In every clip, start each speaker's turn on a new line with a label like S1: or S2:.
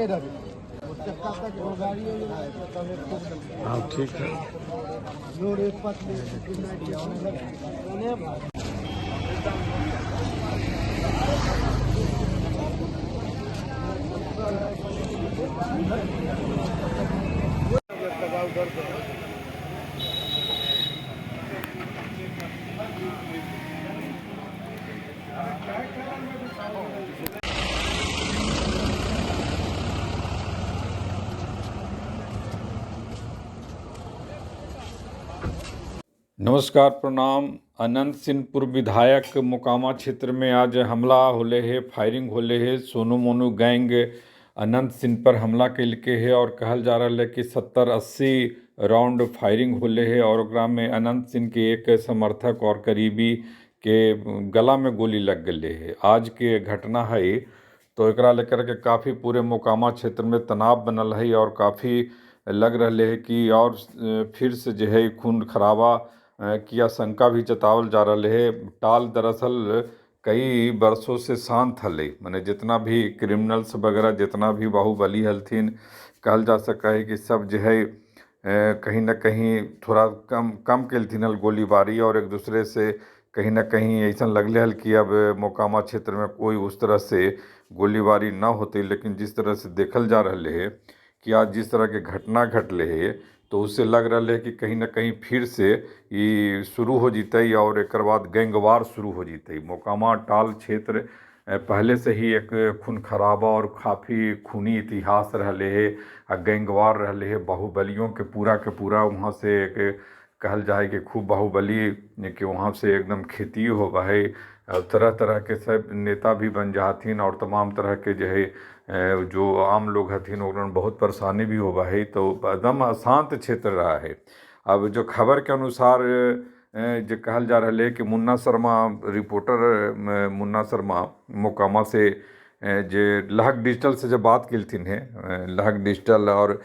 S1: हाँ ठीक है। नमस्कार प्रणाम। अनंत सिंह पूर्व विधायक मोकामा क्षेत्र में आज हमला होले है, फायरिंग होले है। सोनू मोनू गैंग अनंत सिंह पर हमला कैलके है और कहल जा रहा है कि 70-80 राउंड फायरिंग होले है और ओकरा में अनंत सिंह के एक समर्थक और करीबी के गला में गोली लग गई है। आज के घटना है तो एकरा लेकर के काफ़ी पूरे मोकामा क्षेत्र में तनाव बनल है और काफ़ी लग रहा है कि और फिर से जो है खून खराबा की आशंका भी जतावल जा रहा है। टाल दरअसल कई वर्षों से शांत हलै, माने जितना भी क्रिमिनल्स वगैरह जितना भी बाहुबली हलथिन, कहल जा सका है कि सब जो है कहीं ना कहीं थोड़ा कम कम केलथिन हल गोलीबारी और एक दूसरे से कहीं ना कहीं ऐसा लगले हल कि अब मोकामा क्षेत्र में कोई उस तरह से गोलीबारी न होती। लेकिन जिस तरह से देखल जा रहा है कि आज जिस तरह के घटना घटले है तो उससे लग रहा है कि कहीं ना कहीं फिर से ये शुरू हो जतई और एक बाद गैंगवार शुरू हो जतई। मोकामा टाल क्षेत्र पहले से ही एक खून खराबा और काफ़ी खूनी इतिहास रहले है आ गैंगवार रहले है। बाहुबलियों के पूरा वहाँ से एक कहल जाए कि खूब बाहुबली के वहाँ से एकदम खेती होवा है। तरह तरह के सब नेता भी बन जाथिन और तमाम तरह के जो है जो आम लोग हथिन उन्होंने बहुत परेशानी भी होवा है। तो एकदम अशांत क्षेत्र रहा है। अब जो खबर के अनुसार जो कहल जा रहा है कि मुन्ना शर्मा रिपोर्टर मुन्ना शर्मा मोकामा से जे लहक डिजिटल से जब बात केलथिन है, लहक डिजिटल और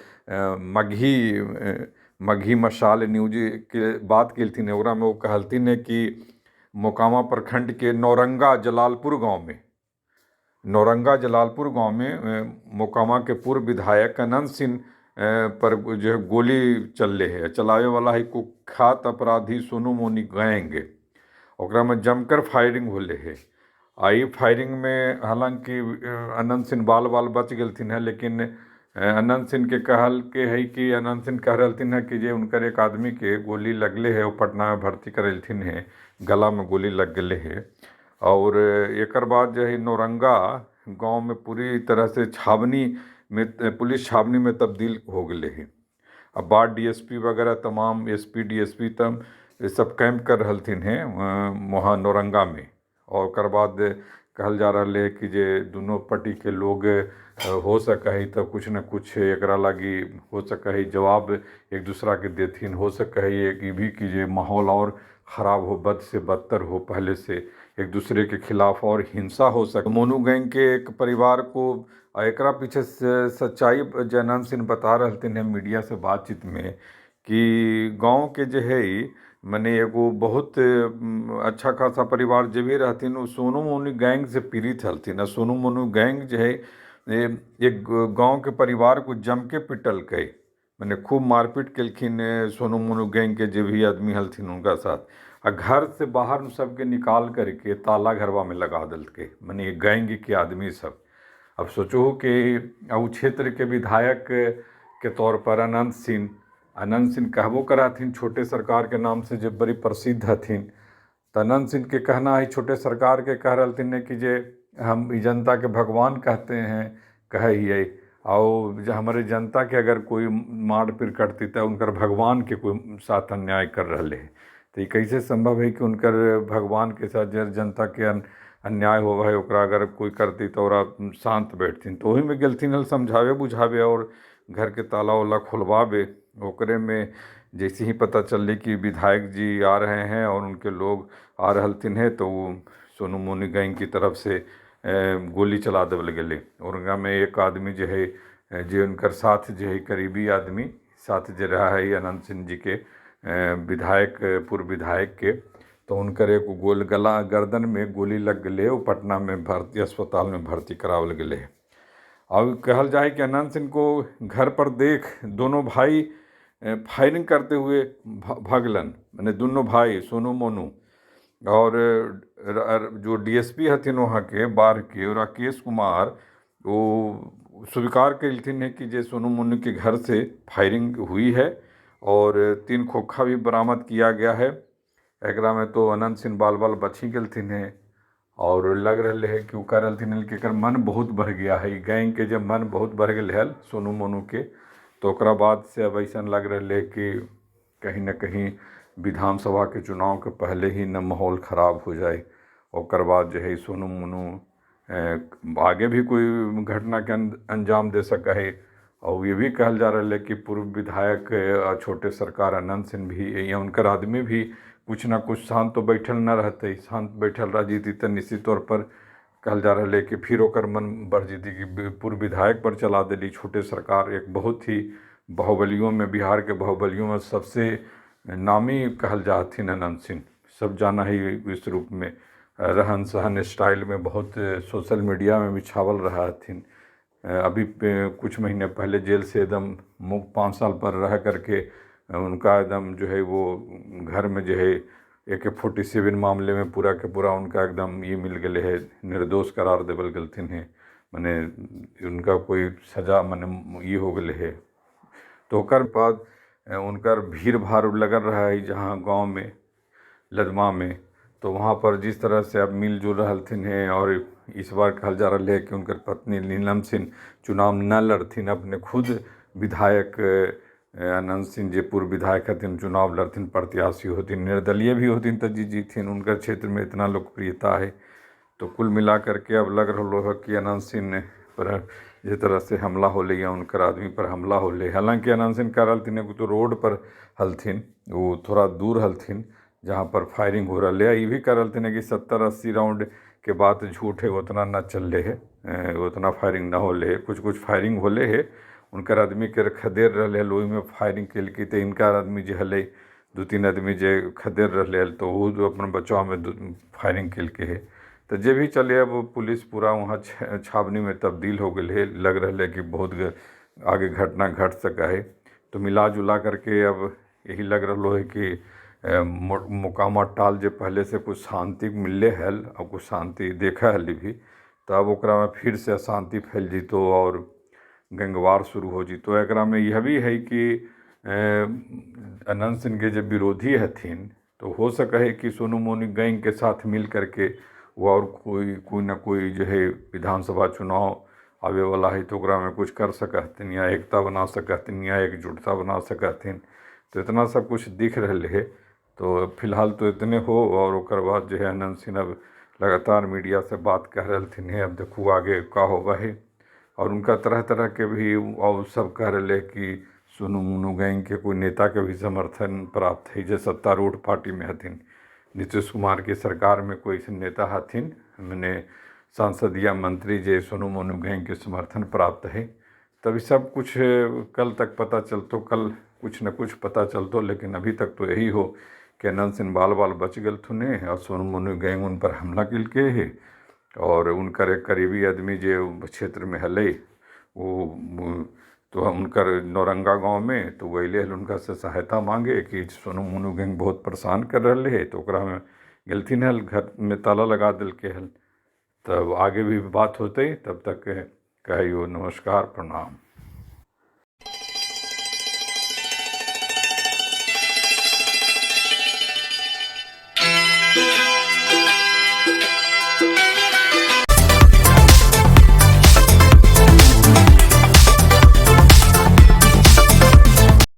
S1: मगही मशाल न्यूज के बात केलथिन है, ओकरा में वो कहलथिन है कि मोकामा प्रखंड के नौरंगा जलालपुर गांव में मोकामा के पूर्व विधायक अनंत सिंह पर जो है गोली चलले है। चलावे वाला है कुख्यात अपराधी सोनू मोनी गैंग। ओकरा में जमकर फायरिंग होले है। आई फायरिंग में हालांकि अनंत सिंह बाल बाल बच गेलथिन है, लेकिन अनंत सिंह के कहल के है कि अनंत सिंह कह रहलथिन है कि जे उनकर एक आदमी के गोली लगले है, वो पटना में भर्ती करेलथिन है, गला में गोली लग गए है। और एक बाद जो है नौरंगा गांव में पूरी तरह से छावनी में पुलिस छावनी में तब्दील हो गए है। अब बाद डीएसपी वगैरह तमाम एसपी डीएसपी तम सब कैंप कर रहलथिन हैं वहाँ नौरंगा में। और ओकर बाद कहल जा रहा है कि जे दोनों पार्टी के लोग हो सके है तो कुछ न कुछ एकरा लागी हो सके है जवाब एक दूसरा के देथिन। हो सके है एक भी कि जे माहौल और ख़राब हो, बद से बदतर हो पहले से, एक दूसरे के खिलाफ और हिंसा हो सके। मोनू गैंग के एक परिवार को एकरा पीछे सच्चाई अनंत सिंह बता रहे हैं मीडिया से बातचीत में कि गांव के जो है मने एगो बहुत अच्छा खासा परिवार जे भी रहथिन वो सोनू मोनू गैंग से पीड़ित हलथिन। सोनू मोनू गैंग जो है एक गांव के परिवार को जम के पिटलकै, मने खूब मारपीट केलखिन सोनू मोनू गैंग के जे भी आदमी हलथिन उनका साथ। आ घर से बाहर सबके निकाल करके ताला घरवा में लगा दिलकै, मने गैंग के आदमी सब। अब सोचो कि अब क्षेत्र के विधायक के तौर पर अनंत सिंह कहबो कराथिन छोटे सरकार के नाम से जब बड़ी प्रसिद्ध हथिन, तो अनंत सिंह के कहना है छोटे सरकार के कह रहलथिन कि जे हम जनता के भगवान कहते हैं कहे हियै, और जो हमारे जनता के अगर कोई मार पीट करती तो उनकर भगवान के कोई साथ अन्याय कर रहे है। तो ये कैसे संभव है कि उनकर भगवान के साथ जब जनता के अन्याय हो है ओकरा अगर कोई करती तो ओकरा शांत बैठथिन। तो वही में गेलथिन हल समझावे बुझावे और घर के ताला वाला खोलवावे। ओकरे में जैसे ही पता चलले कि विधायक जी आ रहे हैं और उनके लोग आ रहलथिन है, तो वो सोनू मोनू गैंग की तरफ से गोली चला देवल गेलै। और उनका में एक आदमी जो है जे उनकर साथ जो है करीबी आदमी साथ जे रहा है अनंत सिंह जी के विधायक पूर्व विधायक के, तो उनकर एक गोल गला गर्दन में गोली लग गए, वो पटना में भर्ती अस्पताल में भर्ती करावल गेलै। और कहल जाए कि अनंत सिंह को घर पर देख दोनों भाई फायरिंग करते हुए भगलन, माने दोनों भाई सोनू मोनू। और जो डीएसपी हथिन वहाँ के बाढ़ के राकेश कुमार, वो स्वीकार कलथिन है कि जे सोनू मोनू के घर से फायरिंग हुई है और 3 खोखा भी बरामद किया गया है। एकरा में तो अनंत सिंह बाल बाल बची गेलथिन है और लग रहा है कि वो कह रही कि एकर मन बहुत बढ़ गया है, गैंग के जब मन बहुत बढ़ गया है सोनू मोनू के, तो ओकरा बाद से अब ऐसा लग रहा है कि कहीं ना कहीं विधानसभा के चुनाव के पहले ही न माहौल ख़राब हो जाए। और बाद जो है सोनू मोनू आगे भी कोई घटना के अंजाम दे सका है। और ये भी कहल जा रहा है कि पूर्व विधायक छोटे सरकार अनंत सिंह भी या उनकर आदमी भी कुछ ना कुछ शांत तो बैठल न रहते, शांत बैठल रह जीती तो निश्चित तौर पर कहल जा रहा है कि फिर ओकर मन बढ़ जीती कि पूर्व विधायक पर चला दिली छोटे सरकार। एक बहुत ही बाहुबलियों में, बिहार के बाहुबलियों में सबसे नामी कहल जाथिन अनंत सिंह, सब जाना ही इस रूप में, रहन सहन स्टाइल में बहुत सोशल मीडिया में भी छावल रहा हथिन। अभी कुछ महीने पहले जेल से एकदम मुक्त 5 साल पर रह करके उनका एकदम जो है वो घर में जो है AK-47 मामले में पूरा के पूरा उनका एकदम ये मिल गए है, निर्दोष करार देवल गलथिन है, माने उनका कोई सजा माने ये हो गए है। तो ओकर बाद उनकर भीड़ भाड़ लगल रहा है जहाँ गाँव में लदमा में, तो वहाँ पर जिस तरह से अब मिलजुल रहलथिन है। और इस बार कहल जा रहा है कि उनकर पत्नी नीलम सिंह चुनाव न लड़थिन, अपने खुद विधायक अनंत सिंह जे पूर्व विधायक हथिन चुनाव लड़थिन, प्रत्याशी होथिन, निर्दलीय भी होथिन तो जी जीथिन, उनकर क्षेत्र में इतना लोकप्रियता है। तो कुल मिला करके अब लग रहा है कि अनंत सिंह पर जिस तरह से हमला होले या उनकर आदमी पर हमला होले, हालांकि अनंत सिंह कह रहा तो रोड पर हलथिन, वो थोड़ा दूर हलथिन जहाँ पर फायरिंग हो रहा है। ये भी कह रहे कि 70-80 राउंड के बाद झूठ है, उतना न चल है, उतना फायरिंग न होले है, कुछ कुछ फायरिंग होले है। उनकर आदमी के खदेड़ रहे हल, ओहिमे फायरिंग कलकी तो इनका आदमी जे हलै 2-3 आदमी जे खदेड़ रहे हल तो वो जो अपन बचाव में फायरिंग कलके है। तो जे भी चले अब पुलिस पूरा वहाँ छावनी में तब्दील हो गई है, लग रहा है कि बहुत आगे घटना घट सका है। तो मिला जुला करके अब यही लग रहा है कि मोकामा टाल जो पहले से कुछ शांति मिलले हल और कुछ शांति देखा हल भी, तो अब ओकरा में फिर से अशांति फैल जीतो और गैंगवार शुरू हो जीतो। एकरा में यह भी है कि अनंत सिंह के जब विरोधी हथिन तो हो सका है कि सोनू मोनू गैंग के साथ मिल करके वो और कोई कोई ना कोई जो है विधानसभा चुनाव आवे वाला है तो ओकरा में कुछ कर सकहथिन या एकता बना सकहथिन या एकजुटता बना सकहथिन। तो इतना सब कुछ दिख रहा है। तो फिलहाल तो इतने हो और ओकर बाद जो है अनंत सिंह अब लगातार मीडिया से बात कह रहे हैं। अब देखो आगे का होगा है। और उनका तरह तरह के भी और सब कह रहे कि सोनू मोनू गैंग के कोई नेता के भी समर्थन प्राप्त है जो सत्तारूढ़ पार्टी में हथिन, नीतीश कुमार की सरकार में कोई ऐसे नेता हथिन मैंने सांसद या मंत्री जे सोनू मोनू गैंग के समर्थन प्राप्त है। तभी सब कुछ कल तक पता चलतो, कल कुछ न कुछ पता चलतो, लेकिन अभी तक तो यही हो कि अनंत सिंह बाल बाल बच गए थुने और सोनू मोनू गैंग उन पर हमला कलके है और उनकर एक करीबी आदमी जो क्षेत्र में हले वो तो उनकर नौरंगा गांव में तो वही हल उनका से सहायता मांगे कि सोनू मोनू गैंग बहुत परेशान कर रहे है, तो ओकरा में गेलथिन हल, घर में ताला लगा दिल के हल। तब आगे भी बात होते, तब तक कहियो नमस्कार, प्रणाम।